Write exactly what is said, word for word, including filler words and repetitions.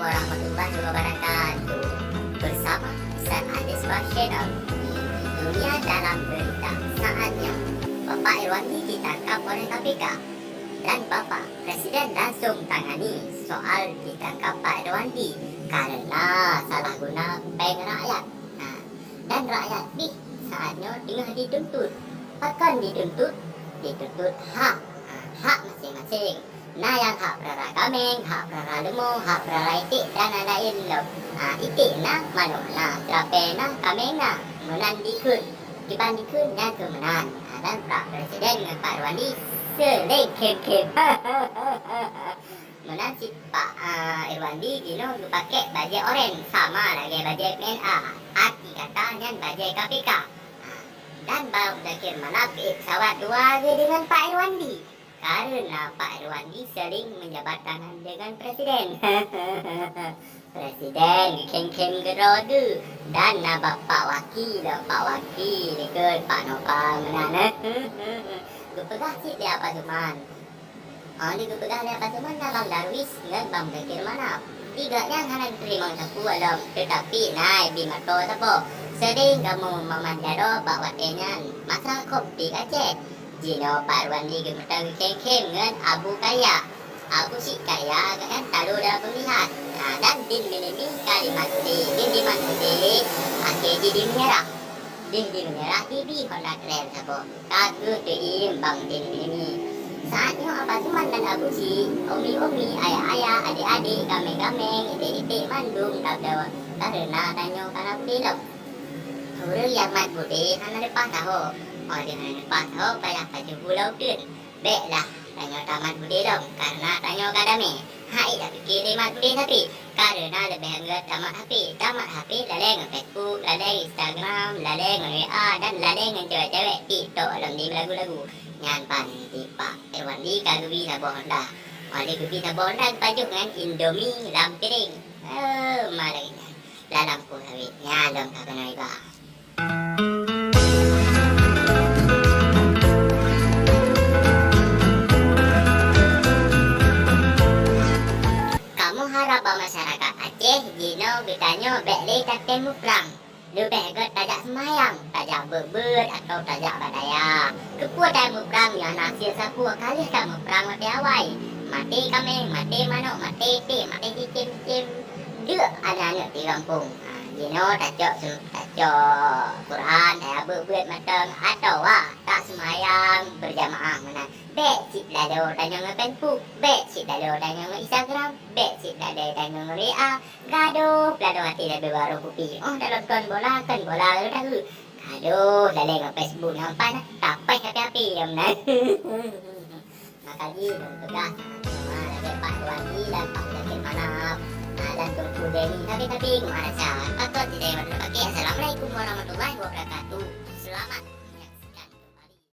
Warahmatullahi wabarakatuh. Bersama Ihsan Adis Channel. Dunia dalam berita saat nyoe. Bapak Irwandi ditangkap oleh K P K dan Bapak Presiden langsung tangani soal ditangkap Pak Irwandi karena salah guna péng rakyat. Nah, dan rakyat pih saat nyoe teungoh dituntut. Pakon dituntut? Dituntut hak. Nah, hak maséng-maséng. Na nyang hak peurara kaméng, hak peurara leumo, hak peurara iték dan laén-laén lom. Ha, iték na, manok na, seurapée na, kaméng na. Meunan dikheun, kiban dikheun nyan keuh meunan. Ha, dan Pak Presiden ngon Pak Irwandi seuléng khém-khém. Meunan cit Pak, ah, Irwandi jinoe geupakée bajée oranye sama lagée bajée M N A. Arti kata nyan bajée K P K. Ha, dan Bang Muzakir Manaf geuék pesawat dua geuh deungon Pak Irwandi. Karena Pak Irwandi sering menjabat tangan dengan presiden. Presiden geukhém-khém keudroe geuh dan na Bapak Waki, Bapak Waki dikeue Pak Nova meunan. Geupeugah cit lé Pak Suman. Oh, di geupeugah lé Pak Suman na Bang Darwis ngon Bang Muzakir Manaf. Tiga nyan hana geuteurimong sapeue lom, teutapi na Ibi Mato saboh. Sering kamoe meuman jaroe bak watée nyan masa kop di Aceh. Jinoe Pak Irwandi geumeuteung khém-khém ngon Abu Kaya. Abu Syik Kaya gobnyan talo dalam pemilihan. Ha, dan Din Minimi ka dimaté, Din dimaté, akhé jih dimeunyeurah. Jih dimeunyeurah dibi Honda Trail saboh. Ka keuh teuieng Bang Din Minimi. Saát nyoe Abah Suman dan Abu Syik, umi-umi, ayah-ayah, adék-adék, kaméng-kaméng, iték-iték mandum ka beudawa kareuna tanyoe ka na beudé lom. Ureuëng nyang mat beudé hana leupah saho. Óh lheueh hana leupah saho payah pajoh bula uteuen. Bék lah tanyoe tamat beudé lom, kareuna tanyoe ka damé. Hai tapike lé mat beudé sabe, kareuna leubeh anggét tamat H P. Tamat H P lalée ngon Facebook, lalée ngon Instagram, lalée ngon W A, dan lalée ngon cewek-cewek TikTok lom di lagu-lagu. Nyan ban di Pak Irwandi ka geubi saboh Honda. Óh lheueh geubi saboh Honda geupajoh ngon Indomie lam piréng. Eh, ma lagée nyan. Lam lampôh sawét. Nyan lom ka keunoe iba. Kamoe harab bak masyarakat Aceh jinoe geutanyoe bék lé tatem muprang. Leubeh gét tajak seumayang, tajak beuet-beuet atawa tajak bak daya. Keupeue tatem muprang nyoe hana hasé sapeue, ka lheueh tamuprang watée awai. Maté kaméng, maté manok, maté iték, maté cicém-cicém. Deuk aneuk-aneuk di gampông. Ha, jinoe tacok sem-, tacok Quran, taya beuet-beuet mantong, atawa taseumayang beurjamaah meunan. Bék cit laloe tanyoe ngon Facebook, bék cit laloe tanyoe ngon Instagram, bék cit laloe tanyoe ngon W A. Gadôh, gadôh até lagée warông kupi. Óh, dalam kon bola, kon bola lagée tahu. Gadôh, lalée ngon Facebook nyang paih na, tapaih api-api nyang meunan. Maka jih lôn peugah, sama lagée Pak Irwandi dan Pak Muzakir Manaf, ah, dan Teungku Denny, tapi-tapi keumarasa. Pakon sidai wadon pakai. Assalamualaikum warahmatullahi wabarakatuh. Selamat.